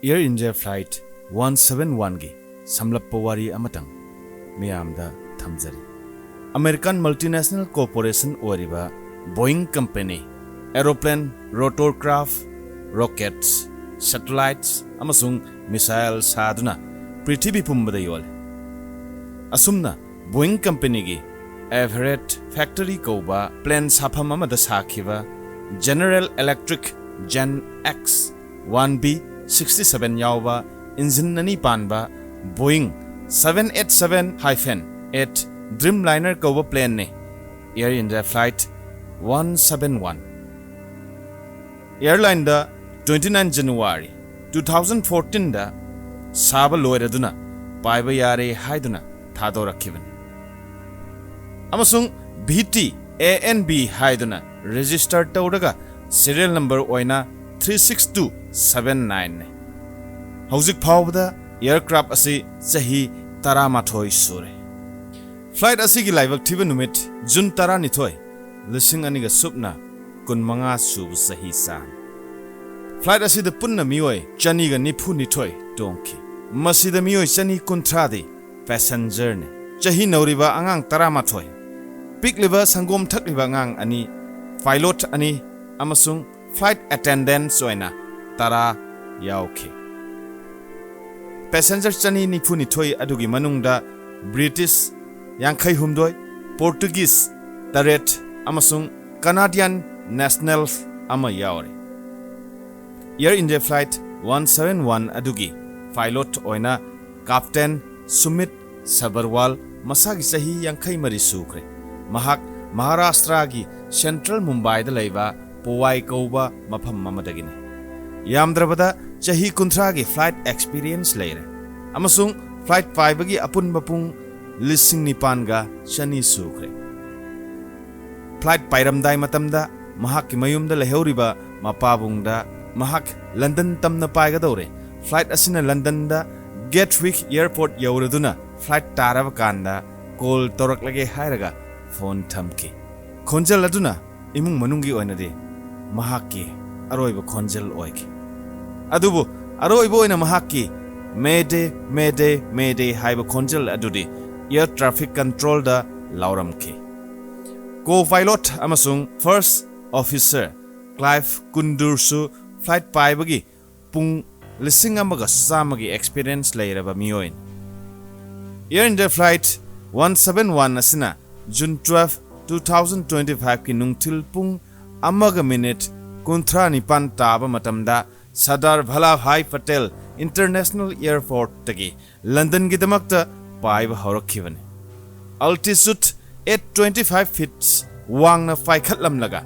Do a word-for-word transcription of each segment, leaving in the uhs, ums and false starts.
Air India Flight one seven one ꯒꯤ ꯁꯝꯂꯞꯄ ꯋꯥꯔꯤ ꯑꯃꯇꯪ ꯃꯤꯌꯥꯝꯗ ꯊꯝꯖꯔꯤ꯫ American multinational corporation ꯑꯣꯏꯔꯤꯕ Boeing company aeroplane, rotorcraft, rockets, satellites ꯑꯃꯁꯨꯡ missile ꯁꯥꯗꯨꯅ ꯄ꯭ꯔꯤꯊꯤꯕꯤ ꯄꯨꯝꯕꯗ ꯌꯣꯜꯂꯤ꯫ ꯑꯁꯨꯝꯅ Boeing company ꯒꯤ Everett Factory ꯀꯧꯕ plane ꯁꯥꯐꯝ ꯑꯃꯗ ꯁꯥꯈꯤꯕ General Electric Gen X one B sixty seven ꯌꯥꯎꯕ engine ꯑꯅꯤ ꯄꯥꯟꯕ Boeing seven eight seven hyphen eight Dreamliner ꯀꯧꯕ plane ꯅꯤ Air India Flight one seven one꯫ Airline ꯗ twenty nine January two thousand fourteen ꯗ ꯁꯥꯕ ꯂꯣꯏꯔꯗꯨꯅ ꯄꯥꯏꯕ ꯌꯥꯔꯦ ꯍꯥꯏꯗꯨꯅ ꯊꯥꯗꯣꯔꯛꯈꯤꯕꯅꯤ꯫ ꯑꯃꯁꯨꯡ V T A N B ꯍꯥꯏꯗꯨꯅ register ꯇꯧꯔꯒ serial number ꯑꯣꯏꯅ three six two seven nine ꯅꯤ꯫ ꯍꯧꯖꯤꯛ ꯐꯥꯎꯕꯗ aircraft ꯑꯁꯤ ꯆꯍꯤ ꯇꯔꯥꯃꯥꯊꯣꯏ ꯁꯨꯔꯦ꯫ Flight ꯑꯁꯤꯒꯤ ꯂꯥꯏꯕꯛ ꯊꯤꯕ ꯅꯨꯃꯤꯠ June ꯇꯔꯥꯅꯤꯊꯣꯏ, ꯂꯤꯁꯤꯡ ꯑꯅꯤꯒ ꯁꯨꯞꯅ ꯀꯨꯟꯃꯉꯥ ꯁꯨꯕ ꯆꯍꯤ ꯆꯥꯅꯤ꯫ Flight ꯑꯁꯤꯗ ꯄꯨꯟꯅ ꯃꯤꯑꯣꯏ ꯆꯅꯤꯒ ꯅꯤꯐꯨ ꯅꯤꯊꯣꯏ ꯇꯣꯡꯈꯤ꯫ ꯃꯁꯤꯗ ꯃꯤꯑꯣꯏ ꯆꯅꯤ ꯀꯨꯟꯊ꯭ꯔꯥꯗꯤ passenger ꯅꯤ꯫ ꯆꯍꯤ ꯅꯧꯔꯤꯕ ꯑꯉꯥꯡ ꯇꯔꯥꯃꯥꯊꯣꯏ, ꯄꯤꯛꯂꯤꯕ ꯁꯪꯒꯣꯝ ꯊꯛꯂꯤꯕ ꯑꯉꯥꯡ ꯑꯅꯤ, pilot ꯑꯅꯤ ꯑꯃꯁꯨꯡ flight attendants ꯑꯣꯏꯅ ꯇꯔꯥ ꯌꯥꯎꯈꯤ꯫ Passenger ꯆꯅꯤ ꯅꯤꯐꯨ ꯅꯤꯊꯣꯏ ꯑꯗꯨꯒꯤ ꯃꯅꯨꯡꯗ British ꯌꯥꯡꯈꯩ ꯍꯨꯝꯗꯣꯏ, Portuguese ꯇꯔꯦꯠ ꯑꯃꯁꯨꯡ Canadian national ꯑꯃ ꯌꯥꯎꯔꯤ꯫ Air India Flight one seven one ꯑꯗꯨꯒꯤ pilot ꯑꯣꯏꯅ Captain Sumit Sabharwal ꯃꯁꯥꯒꯤ ꯆꯍꯤ ꯌꯥꯡꯈꯩ ꯃꯔꯤ ꯁꯨꯈ꯭ꯔꯦ꯫ ꯃꯍꯥꯛ ꯃꯍꯥꯔꯥꯁꯇ꯭ꯔꯥꯒꯤ central ꯃꯨꯝꯕꯥꯏꯗ ꯂꯩꯕ ꯄꯣꯋꯥꯏ ꯀꯧꯕ ꯃꯐꯝ ꯑꯃꯗꯒꯤꯅꯤ꯫ ꯌꯥꯝꯗ꯭ꯔꯕꯗ ꯆꯍꯤ ꯀꯨꯟꯊ꯭ꯔꯥꯒꯤ flight experience ꯂꯩꯔꯦ ꯑꯃꯁꯨꯡ flight ꯄꯥꯏꯕꯒꯤ ꯑꯄꯨꯟꯕ ꯄꯨꯡ ꯂꯤꯁꯤꯡ ꯅꯤꯄꯥꯟꯒ ꯆꯅꯤ ꯁꯨꯈ꯭ꯔꯦ꯫ Flight ꯄꯥꯏꯔꯝꯗꯥꯏ ꯃꯇꯝꯗ ꯃꯍꯥꯛꯀꯤ ꯃꯌꯨꯝꯗ ꯂꯩꯍꯧꯔꯤꯕ ꯃꯄꯥꯕꯨꯡꯗ ꯃꯍꯥꯛ ꯂꯟꯗꯟ ꯇꯝꯅ ꯄꯥꯏꯒꯗꯧꯔꯦ꯫ Flight ꯑꯁꯤꯅ ꯂꯟꯗꯟꯗ Gatwick Airport ꯌꯧꯔꯗꯨꯅ flight ꯇꯥꯔꯕ ꯀꯥꯟꯗ call ꯇꯧꯔꯛꯂꯒꯦ ꯍꯥꯏꯔꯒ phone ꯊꯝꯈꯤ꯫ ꯈꯣꯟꯖꯦꯜ ꯑꯗꯨꯅ ꯏꯃꯨꯡ ꯃꯅꯨꯡꯒꯤ ꯑꯣꯏꯅꯗꯤ ꯃꯍꯥꯛꯀꯤ ꯑꯔꯣꯏꯕ ꯈꯣꯟꯖꯦꯜ ꯑꯣꯏꯈꯤ꯫ ꯑꯗꯨꯕꯨ ꯑꯔꯣꯏꯕ ꯑꯣꯏꯅ ꯃꯍꯥꯛꯀꯤ "Mayday, Mayday, Mayday" ꯍꯥꯏꯕ ꯈꯣꯟꯖꯦꯜ ꯑꯗꯨꯗꯤ air traffic controlꯗ ꯂꯥꯎꯔꯝꯈꯤ꯫ Co-pilot ꯑꯃꯁꯨꯡ first officer Clive Kundur ꯁꯨ flight ꯄꯥꯏꯕꯒꯤ ꯄꯨꯡ ꯂꯤꯁꯤꯡ ꯑꯃꯒ ꯆꯥꯝꯃꯒꯤ experience ꯂꯩꯔꯕ ꯃꯤꯑꯣꯏꯅꯤ꯫ Air India flight one seven one ꯑꯁꯤꯅ June twelve, two thousand twenty five ꯀꯤ ꯅꯨꯡꯊꯤꯜ ꯄꯨꯡ ꯑꯃꯒ minute ꯀꯨꯟꯊ꯭ꯔꯥ ꯅꯤꯄꯥꯟ ꯇꯥꯕ ꯃꯇꯝꯗ ꯁꯔꯗꯥꯔ ꯚꯂꯥꯚꯥꯏ ꯄꯇꯦꯜ International Airportꯇꯒꯤ ꯂꯟꯗꯟꯒꯤꯗꯃꯛꯇ ꯄꯥꯏꯕ ꯍꯧꯔꯛꯈꯤꯕꯅꯤ꯫ Altitude eight twenty five feet ꯋꯥꯡꯅ ꯄꯥꯏꯈꯠꯂꯝꯂꯒ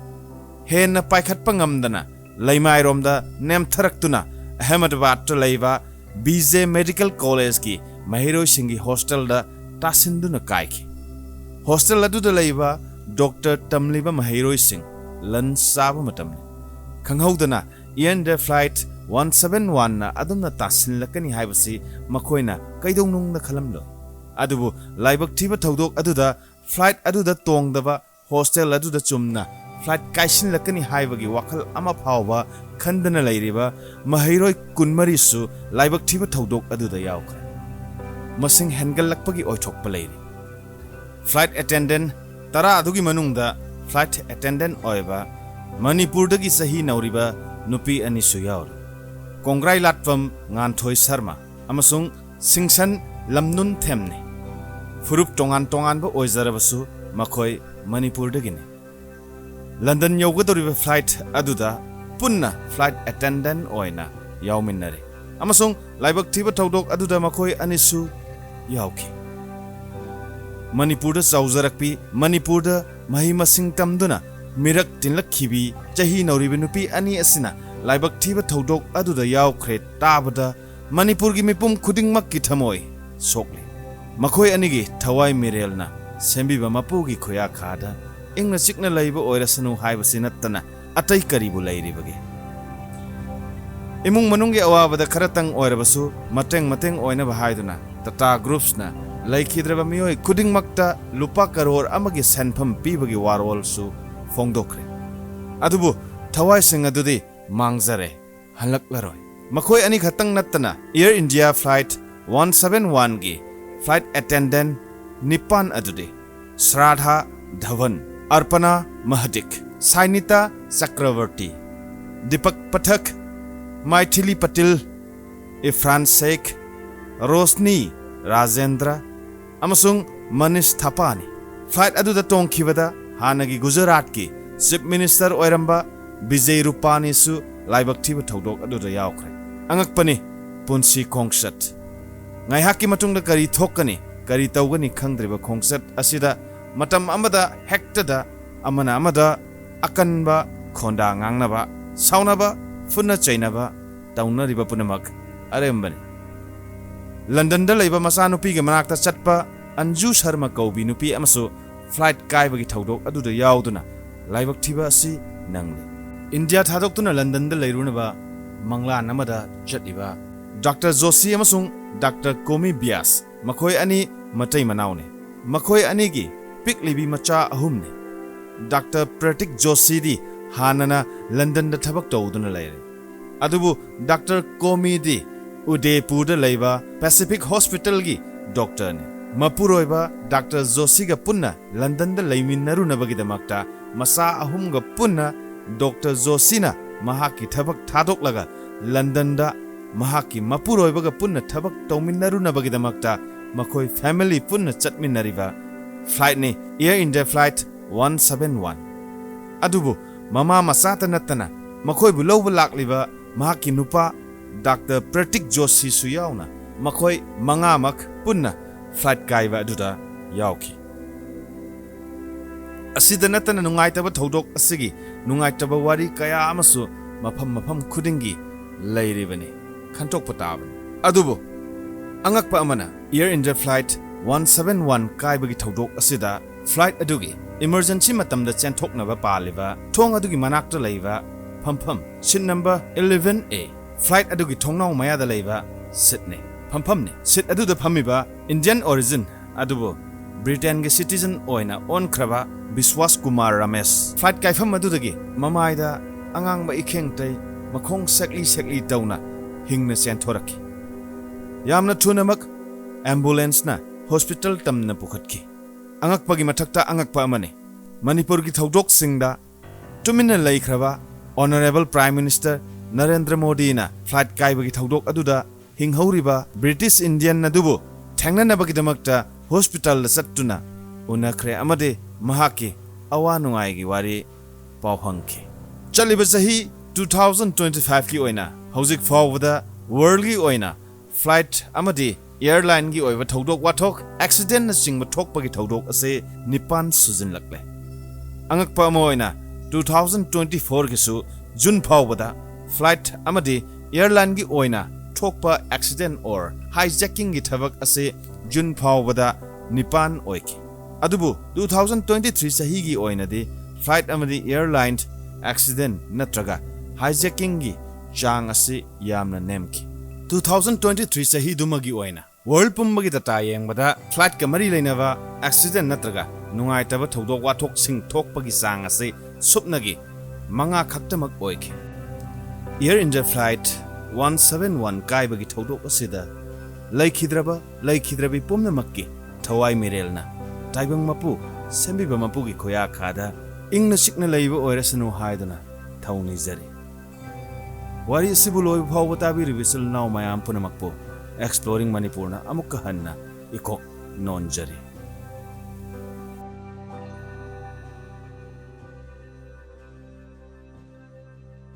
ꯍꯦꯟꯅ ꯄꯥꯏꯈꯠꯄ ꯉꯝꯗꯅ ꯂꯩꯃꯥꯏꯔꯣꯝꯗ ꯅꯦꯝꯊꯔꯛꯇꯨꯅ ꯑꯍꯃꯗꯕꯥꯗꯇ ꯂꯩꯕ B J Medical Collegeꯀꯤ ꯃꯍꯩꯔꯣꯏꯁꯤꯡꯒꯤ hostelꯗ ꯇꯥꯁꯤꯟꯗꯨꯅ ꯀꯥꯏꯈꯤ꯫ Hostel ꯑꯗꯨꯗ ꯂꯩꯕ doctor ꯇꯝꯂꯤꯕ ꯃꯍꯩꯔꯣꯏꯁꯤꯡ lunch ꯆꯥꯕ ꯃꯇꯝꯅꯤ꯫ ꯈꯪꯍꯧꯗꯅ Air India flight one seven oneꯅ ꯑꯗꯨꯝꯅ ꯇꯥꯁꯤꯜꯂꯛꯀꯅꯤ ꯍꯥꯏꯕꯁꯤ ꯃꯈꯣꯏꯅ ꯀꯩꯗꯧꯅꯨꯡꯗ ꯈꯜꯂꯝꯂꯣꯏ꯫ ꯑꯗꯨꯕꯨ ꯂꯥꯏꯕꯛ ꯊꯤꯕ ꯊꯧꯗꯣꯛ ꯑꯗꯨꯗ flight ꯑꯗꯨꯗ ꯇꯣꯡꯗꯕ, hostel ꯑꯗꯨꯗ ꯆꯨꯝꯅ flight ꯀꯥꯏꯁꯤꯜꯂꯛꯀꯅꯤ ꯍꯥꯏꯕꯒꯤ ꯋꯥꯈꯜ ꯑꯃ ꯐꯥꯎꯕ ꯈꯟꯗꯅ ꯂꯩꯔꯤꯕ ꯃꯍꯩꯔꯣꯏ ꯀꯨꯟꯃꯔꯤꯁꯨ ꯂꯥꯏꯕꯛ ꯊꯤꯕ ꯊꯧꯗꯣꯛ ꯑꯗꯨꯗ ꯌꯥꯎꯈ꯭ꯔꯦ꯫ ꯃꯁꯤꯡ ꯍꯦꯟꯒꯠꯂꯛꯄꯒꯤ ꯑꯣꯏꯊꯣꯛꯄ ꯂꯩꯔꯤ꯫ Flight attendant ꯇꯔꯥ ꯑꯗꯨꯒꯤ ꯃꯅꯨꯡꯗ flight attendant ꯑꯣꯏꯕ ꯃꯅꯤꯄꯨꯔꯗꯒꯤ ꯆꯍꯤ ꯅꯧꯔꯤꯕ ꯅꯨꯄꯤ ꯑꯅꯤꯁꯨ ꯌꯥꯎꯔꯤ꯫ ꯀꯣꯡꯒ꯭ꯔꯥꯏ ꯂꯥꯠꯄꯝ ꯉꯥꯟꯊꯣꯏ ꯁꯔꯃ ꯑꯃꯁꯨꯡ ꯁꯤꯡꯁꯟ ꯂꯝꯅꯨꯟ ꯊꯦꯝꯅꯤ꯫ ꯐꯨꯔꯨꯞ ꯇꯣꯉꯥꯟ ꯇꯣꯉꯥꯟꯕ ꯑꯣꯏꯖꯔꯕꯁꯨ ꯃꯈꯣꯏ ꯃꯅꯤꯄꯨꯔꯗꯒꯤꯅꯤ꯫ ꯂꯟꯗꯟ ꯌꯧꯒꯗꯧꯔꯤꯕ flight ꯑꯗꯨꯗ ꯄꯨꯟꯅ flight attendant ꯑꯣꯏꯅ ꯌꯥꯎꯃꯤꯟꯅꯔꯦ ꯑꯃꯁꯨꯡ ꯂꯥꯏꯕꯛ ꯊꯤꯕ ꯊꯧꯗꯣꯛ ꯑꯗꯨꯗ ꯃꯈꯣꯏ ꯑꯅꯤꯁꯨ ꯌꯥꯎꯈꯤ꯫ ꯃꯅꯤꯄꯨꯔꯗ ꯆꯥꯎꯖꯔꯛꯄꯤ, ꯃꯅꯤꯄꯨꯔꯗ ꯃꯍꯩ ꯃꯁꯤꯡ ꯇꯝꯗꯨꯅ ꯃꯤꯔꯛ ꯇꯤꯟꯂꯛꯈꯤꯕꯤ ꯆꯍꯤ ꯅꯧꯔꯤꯕ ꯅꯨꯄꯤ ꯑꯅꯤ ꯑꯁꯤꯅ ꯂꯥꯏꯕꯛ ꯊꯤꯕ ꯊꯧꯗꯣꯛ ꯑꯗꯨꯗ ꯌꯥꯎꯈ꯭ꯔꯦ ꯇꯥꯕꯗ ꯃꯅꯤꯄꯨꯔꯒꯤ ꯃꯤꯄꯨꯝ ꯈꯨꯗꯤꯡꯃꯛꯀꯤ ꯊꯃꯣꯏ ꯁꯣꯛꯂꯤ꯫ ꯃꯈꯣꯏ ꯑꯅꯤꯒꯤ ꯊꯋꯥꯏ ꯃꯤꯔꯦꯜꯅ ꯁꯦꯝꯕꯤꯕ ꯃꯄꯨꯒꯤ ꯈꯨꯌꯥꯈꯥꯗ ꯏꯪꯅ ꯆꯤꯛꯅ ꯂꯩꯕ ꯑꯣꯏꯔꯁꯅꯨ ꯍꯥꯏꯕꯁꯤ ꯅꯠꯇꯅ ꯑꯇꯩ ꯀꯔꯤꯕꯨ ꯂꯩꯔꯤꯕꯒꯦ? ꯏꯃꯨꯡ ꯃꯅꯨꯡꯒꯤ ꯑꯋꯥꯕꯗ ꯈꯔꯇꯪ ꯑꯣꯏꯔꯕꯁꯨ ꯃꯇꯦꯡ ꯃꯇꯦꯡ ꯑꯣꯏꯅꯕ ꯍꯥꯏꯗꯨꯅ Tata Groupsꯅ ꯂꯩꯈꯤꯗ꯭ꯔꯕ ꯃꯤꯑꯣꯏ ꯈꯨꯗꯤꯡꯃꯛꯇ ꯂꯨꯄꯥ ꯀꯔꯣꯔ ꯑꯃꯒꯤ ꯁꯦꯟꯐꯝ ꯄꯤꯕꯒꯤ ꯋꯥꯔꯣꯜꯁꯨ ꯐꯣꯡꯗꯣꯛꯈ꯭ꯔꯦ꯫ ꯑꯗꯨꯕꯨ ꯊꯋꯥꯏꯁꯤꯡ ꯑꯗꯨꯗꯤ ꯃꯥꯡꯖꯔꯦ, ꯍꯜꯂꯛꯂꯔꯣꯏ꯫ ꯃꯈꯣꯏ ꯑꯅꯤꯈꯛꯇꯪ ꯅꯠꯇꯅ Air India Flight one seven one ꯒꯤ flight attendant ꯅꯤꯄꯥꯟ ꯑꯗꯨꯗꯤ ꯁ꯭ꯔꯥꯙꯥ ꯙꯋꯟ, ꯑꯔꯄꯅꯥ ꯃꯍꯗꯤꯛ, ꯁꯥꯏꯅꯤꯇꯥ ꯆꯀ꯭ꯔꯕꯔꯇꯤ, ꯗꯤꯄꯛ ꯄꯊꯛ, ꯃꯥꯏꯊꯤꯂꯤ ꯄꯇꯤꯜ, ꯏꯐ꯭ꯔꯥꯟ ꯁꯦꯈ, ꯔꯣꯁꯅꯤ ꯔꯥꯖꯦꯟꯗ꯭ꯔ ꯑꯃꯁꯨꯡ ꯃꯅꯤꯁ ꯊꯥꯄꯥꯅꯤ꯫ Flight ꯑꯗꯨꯗ ꯇꯣꯡꯈꯤꯕꯗ ꯍꯥꯟꯅꯒꯤ ꯒꯨꯖꯔꯥꯠꯀꯤ Chief Minister ꯑꯣꯏꯔꯝꯕ ꯕꯤꯖꯩ ꯔꯨꯄꯥꯅꯤꯁꯨ ꯂꯥꯏꯕꯛ ꯊꯤꯕ ꯊꯧꯗꯣꯛ ꯑꯗꯨꯗ ꯌꯥꯎꯈ꯭ꯔꯦ꯫ ꯑꯉꯛꯄꯅꯤ ꯄꯨꯟꯁꯤ ꯈꯣꯡꯆꯠ꯫ ꯉꯥꯏꯍꯥꯛꯀꯤ ꯃꯇꯨꯡꯗ ꯀꯔꯤ ꯊꯣꯛꯀꯅꯤ, ꯀꯔꯤ ꯇꯧꯒꯅꯤ ꯈꯪꯗ꯭ꯔꯤꯕ ꯈꯣꯡꯆꯠ ꯑꯁꯤꯗ ꯃꯇꯝ ꯑꯃꯗ ꯍꯦꯛꯇꯗ ꯑꯃꯅ ꯑꯃꯗ ꯑꯀꯟꯕ ꯈꯣꯟꯗꯥ ꯉꯥꯡꯅꯕ, ꯁꯥꯎꯅꯕ, ꯐꯨꯅ ꯆꯩꯅꯕ ꯇꯧꯅꯔꯤꯕ ꯄꯨꯝꯅꯃꯛ ꯑꯔꯦꯝꯕꯅꯤ꯫ ꯂꯟꯗꯟꯗ ꯂꯩꯕ ꯃꯆꯥꯅꯨꯄꯤꯒꯤ ꯃꯅꯥꯛꯇ ꯆꯠꯄ ꯑꯟꯖꯨ ꯁꯔꯃ ꯀꯧꯕꯤ ꯅꯨꯄꯤ ꯑꯃꯁꯨ flight ꯀꯥꯏꯕꯒꯤ ꯊꯧꯗꯣꯛ ꯑꯗꯨꯗ ꯌꯥꯎꯗꯨꯅ ꯂꯥꯏꯕꯛ ꯊꯤꯕ ꯑꯁꯤ ꯅꯪꯂꯤ꯫ ꯏꯟꯗꯤꯌꯥ ꯊꯥꯗꯣꯛꯇꯨꯅ ꯂꯟꯗꯟꯗ ꯂꯩꯔꯨꯅꯕ ꯃꯪꯂꯥꯟ ꯑꯃꯗ ꯆꯠꯂꯤꯕ ꯗꯥꯛꯇꯔ ꯖꯣꯁꯤ ꯑꯃꯁꯨꯡ ꯗꯥꯛꯇꯔ ꯀꯣꯃꯤ ꯕ꯭ꯌꯥꯁ, ꯃꯈꯣꯏ ꯑꯅꯤ ꯃꯇꯩ ꯃꯅꯥꯎꯅꯤ꯫ ꯃꯈꯣꯏ ꯑꯅꯤꯒꯤ ꯄꯤꯛꯂꯤꯕꯤ ꯃꯆꯥ ꯑꯍꯨꯝꯅꯤ꯫ ꯗꯥꯛꯇꯔ ꯄ꯭ꯔꯇꯤꯛ ꯖꯣꯁꯤꯗꯤ ꯍꯥꯟꯅꯅ ꯂꯟꯗꯟꯗ ꯊꯕꯛ ꯇꯧꯗꯨꯅ ꯂꯩꯔꯦ꯫ ꯑꯗꯨꯕꯨ ꯗꯥꯛꯇꯔ ꯀꯣꯃꯤꯗꯤ ꯎꯗꯦꯄꯨꯔꯗ ꯂꯩꯕ Pacific Hospitalꯒꯤ ꯗꯣꯛꯇꯔꯅꯤ꯫ ꯃꯄꯨꯔꯣꯏꯕ ꯗꯥꯛꯇꯔ ꯖꯣꯁꯤꯒ ꯄꯨꯟꯅ ꯂꯟꯗꯟꯗ ꯂꯩꯃꯤꯟꯅꯔꯨꯅꯕꯒꯤꯗꯃꯛꯇ ꯃꯆꯥ ꯑꯍꯨꯝꯒ ꯄꯨꯟꯅ ꯗꯣꯛꯇꯔ ꯖꯣꯁꯤꯅ ꯃꯍꯥꯛꯀꯤ ꯊꯕꯛ ꯊꯥꯗꯣꯛꯂꯒ ꯂꯟꯗꯟꯗ ꯃꯍꯥꯛꯀꯤ ꯃꯄꯨꯔꯣꯏꯕꯒ ꯄꯨꯟꯅ ꯊꯕꯛ ꯇꯧꯃꯤꯟꯅꯔꯨꯅꯕꯒꯤꯗꯃꯛꯇ ꯃꯈꯣꯏ family ꯄꯨꯟꯅ ꯆꯠꯃꯤꯟꯅꯔꯤꯕ flightꯅꯤ Air India Flight one seven one꯫ ꯑꯗꯨꯕꯨ ꯃꯃꯥ ꯃꯆꯥꯇ ꯅꯠꯇꯅ ꯃꯈꯣꯏꯕꯨ ꯂꯧꯕ ꯂꯥꯛꯂꯤꯕ ꯃꯍꯥꯛꯀꯤ ꯅꯨꯄꯥ ꯗꯥꯛꯇꯔ ꯄ꯭ꯔꯇꯤꯛ ꯖꯣꯁꯤꯁꯨ ꯌꯥꯎꯅ ꯃꯈꯣꯏ ꯃꯉꯥꯃꯛ ꯄꯨꯟꯅ flight ꯀꯥꯏꯕ ꯑꯗꯨꯗ ꯌꯥꯎꯈꯤ꯫ ꯑꯁꯤꯗ ꯅꯠꯇꯅ ꯅꯨꯡꯉꯥꯏꯇꯕ ꯊꯧꯗꯣꯛ ꯑꯁꯤꯒꯤ ꯅꯨꯡꯉꯥꯏꯇꯕ ꯋꯥꯔꯤ ꯀꯌꯥ ꯑꯃꯁꯨ ꯃꯐꯝ ꯃꯐꯝ ꯈꯨꯗꯤꯡꯒꯤ ꯂꯩꯔꯤꯕꯅꯤ, ꯈꯟꯊꯣꯛꯄ ꯇꯥꯕꯅꯤ꯫ ꯑꯗꯨꯕꯨ ꯑꯉꯛꯄ ꯑꯃꯅ Air India Flight one seven one ꯀꯥꯏꯕꯒꯤ ꯊꯧꯗꯣꯛ ꯑꯁꯤꯗ flight ꯑꯗꯨꯒꯤ emergency ꯃꯇꯝꯗ ꯆꯦꯟꯊꯣꯛꯅꯕ ꯄꯥꯜꯂꯤꯕ ꯊꯣꯡ ꯑꯗꯨꯒꯤ ꯃꯅꯥꯛꯇ ꯂꯩꯕ ꯐꯝꯐꯝ seat number eleven A, flight ꯑꯗꯨꯒꯤ ꯊꯣꯡꯅꯥꯎ ꯃꯌꯥꯗ ꯂꯩꯕ seatꯅꯤ, ꯐꯝꯐꯝꯅꯤ꯫ Seat ꯑꯗꯨꯗ ꯐꯝꯃꯤꯕ Indian origin ꯑꯗꯨꯕꯨ Britainꯒꯤ citizen ꯑꯣꯏꯅ ꯑꯣꯟꯈ꯭ꯔꯕ ꯕꯤꯁ꯭ꯋꯥꯁ ꯀꯨꯃꯥꯔ ꯔꯃꯦꯁ flight ꯀꯥꯏꯐꯝ ꯑꯗꯨꯗꯒꯤ ꯃꯃꯥꯏꯗ ꯑꯉꯥꯡꯕ ꯏꯈꯦꯡꯇꯩ, ꯃꯈꯣꯡ ꯁꯦꯛꯂꯤ ꯁꯦꯛꯂꯤ ꯇꯧꯅ ꯍꯤꯡꯅ ꯆꯦꯟꯊꯣꯔꯛꯈꯤ꯫ ꯌꯥꯝꯅ ꯊꯨꯅꯃꯛ ꯑꯦꯝꯕꯨꯂꯦꯟꯁꯅ ꯍꯣꯁꯄꯤꯇꯥꯜ ꯇꯝꯅ ꯄꯨꯈꯠꯈꯤ꯫ ꯑꯉꯛꯄꯒꯤ ꯃꯊꯛꯇ ꯑꯉꯛꯄ ꯑꯃꯅꯤ꯫ ꯃꯅꯤꯄꯨꯔꯒꯤ ꯊꯧꯗꯣꯛꯁꯤꯡꯗ ꯇꯨꯃꯤꯟꯅ ꯂꯩꯈ꯭ꯔꯕ ꯑꯣꯅꯔꯦꯕꯜ ꯄ꯭ꯔꯥꯏꯝ ꯃꯤꯅꯤꯁꯇꯔ ꯅꯔꯦꯟꯗ꯭ꯔ ꯃꯣꯗꯤꯅ ꯐ꯭ꯂꯥꯏꯠ ꯀꯥꯏꯕꯒꯤ ꯊꯧꯗꯣꯛ ꯑꯗꯨꯗ ꯍꯤꯡꯍꯧꯔꯤꯕ ꯕ꯭ꯔꯤꯇꯤꯁ ꯏꯟꯗꯤꯌꯟ ꯑꯗꯨꯕꯨ ꯊꯦꯡꯅꯅꯕꯒꯤꯗꯃꯛꯇ ꯍꯣꯁꯄꯤꯇꯥꯜꯗ ꯆꯠꯇꯨꯅ ꯎꯅꯈ꯭ꯔꯦ ꯑꯃꯗꯤ ꯃꯍꯥꯛꯀꯤ ꯑꯋꯥ ꯅꯨꯡꯉꯥꯏꯒꯤ ꯋꯥꯔꯤ ꯄꯥꯎ ꯍꯪꯈꯤ꯫ ꯆꯠꯂꯤꯕ ꯆꯍꯤ two thousand twenty five ꯀꯤ ꯑꯣꯏꯅ ꯍꯧꯖꯤꯛ ꯐꯥꯎꯕꯗ ꯋꯥꯔꯜꯒꯤ ꯑꯣꯏꯅ ꯐ꯭ꯂꯥꯏꯠ ꯑꯃꯗꯤ ꯑꯦꯌꯔꯂꯥꯏꯟꯒꯤ ꯑꯣꯏꯕ ꯊꯧꯗꯣꯛ ꯋꯥꯊꯣꯛ, ꯑꯦꯛꯁꯤꯗꯦꯟꯅꯆꯤꯡꯕ ꯊꯣꯛꯄꯒꯤ ꯊꯧꯗꯣꯛ ꯑꯁꯤ ꯅꯤꯄꯥꯟ ꯁꯨꯖꯤꯜꯂꯛꯂꯦ꯫ ꯑꯉꯛꯄ ꯑꯃ ꯑꯣꯏꯅ two thousand twenty four ꯒꯤꯁꯨ ꯖꯨꯟ ꯐꯥꯎꯕꯗ ꯐ꯭ꯂꯥꯏꯠ ꯑꯃꯗꯤ ꯑꯦꯌꯔꯂꯥꯏꯟꯒꯤ ꯑꯣꯏꯅ ꯊꯣꯛꯄ ꯑꯦꯛꯁꯤꯗꯦꯟ ꯑꯣꯔ ꯍꯥꯏꯖꯦꯀꯤꯡꯒꯤ ꯊꯕꯛ ꯑꯁꯤ ꯖꯨꯟ ꯐꯥꯎꯕꯗ ꯅꯤꯄꯥꯟ ꯑꯣꯏꯈꯤ꯫ ꯑꯗꯨꯕꯨ two thousand twenty three ꯆꯍꯤꯒꯤ ꯑꯣꯏꯅꯗꯤ ꯐ꯭ꯂꯥꯏꯠ ꯑꯃꯗꯤ ꯑꯦꯌꯔꯂꯥꯏꯟ ꯑꯦꯛꯁꯤꯗꯦꯟ ꯅꯠꯇ꯭ꯔꯒ ꯍꯥꯏꯖꯦꯀꯤꯡꯒꯤ ꯆꯥꯡ ꯑꯁꯤ ꯌꯥꯝꯅ ꯅꯦꯝꯈꯤ꯫ Two thousand twenty three ꯆꯍꯤꯗꯨꯃꯒꯤ ꯑꯣꯏꯅ ꯋꯥꯔꯜ ꯄꯨꯝꯕꯒꯤ ꯗꯇꯥ ꯌꯦꯡꯕꯗ ꯐ꯭ꯂꯥꯏꯠꯀ ꯃꯔꯤ ꯂꯩꯅꯕ ꯑꯦꯛꯁꯤꯗꯦꯟ ꯅꯠꯇ꯭ꯔꯒ ꯅꯨꯡꯉꯥꯏꯇꯕ ꯊꯧꯗꯣꯛ ꯋꯥꯊꯣꯛꯁꯤꯡ ꯊꯣꯛꯄꯒꯤ ꯆꯥꯡ ꯑꯁꯤ ꯁꯨꯞꯅꯒꯤ ꯃꯉꯥ ꯈꯛꯇꯃꯛ ꯑꯣꯏꯈꯤ꯫ Air India flight one seven one ꯀꯥꯏꯕꯒꯤ ꯊꯧꯗꯣꯛ ꯑꯁꯤꯗ ꯂꯩꯈꯤꯗ꯭ꯔꯕ ꯂꯩꯈꯤꯗ꯭ꯔꯕꯤ ꯄꯨꯝꯅꯃꯛꯀꯤ ꯊꯋꯥꯏ ꯃꯤꯔꯦꯜꯅ ꯇꯥꯏꯕꯪ ꯃꯄꯨ ꯁꯦꯝꯕꯤꯕ ꯃꯄꯨꯒꯤ ꯈꯨꯌꯥꯈꯥꯗ ꯏꯪꯅ ꯆꯤꯛꯅ ꯂꯩꯕ ꯑꯣꯏꯔꯁꯅꯨ ꯍꯥꯏꯗꯨꯅ ꯊꯧꯅꯤꯖꯔꯤ꯫ ꯋꯥꯔꯤ ꯑꯁꯤꯕꯨ ꯂꯣꯏꯕ ꯐꯥꯎꯕ ꯇꯥꯕꯤꯔꯤꯕ ꯏꯆꯤꯜ ꯏꯅꯥꯎ ꯃꯌꯥꯝ ꯄꯨꯝꯅꯃꯛꯄꯨ Exploring ꯃꯅꯤꯄꯨꯔꯅ ꯑꯃꯨꯛꯀ ꯍꯟꯅ ꯏꯀꯣꯛ ꯅꯣꯟꯖꯔꯤ꯫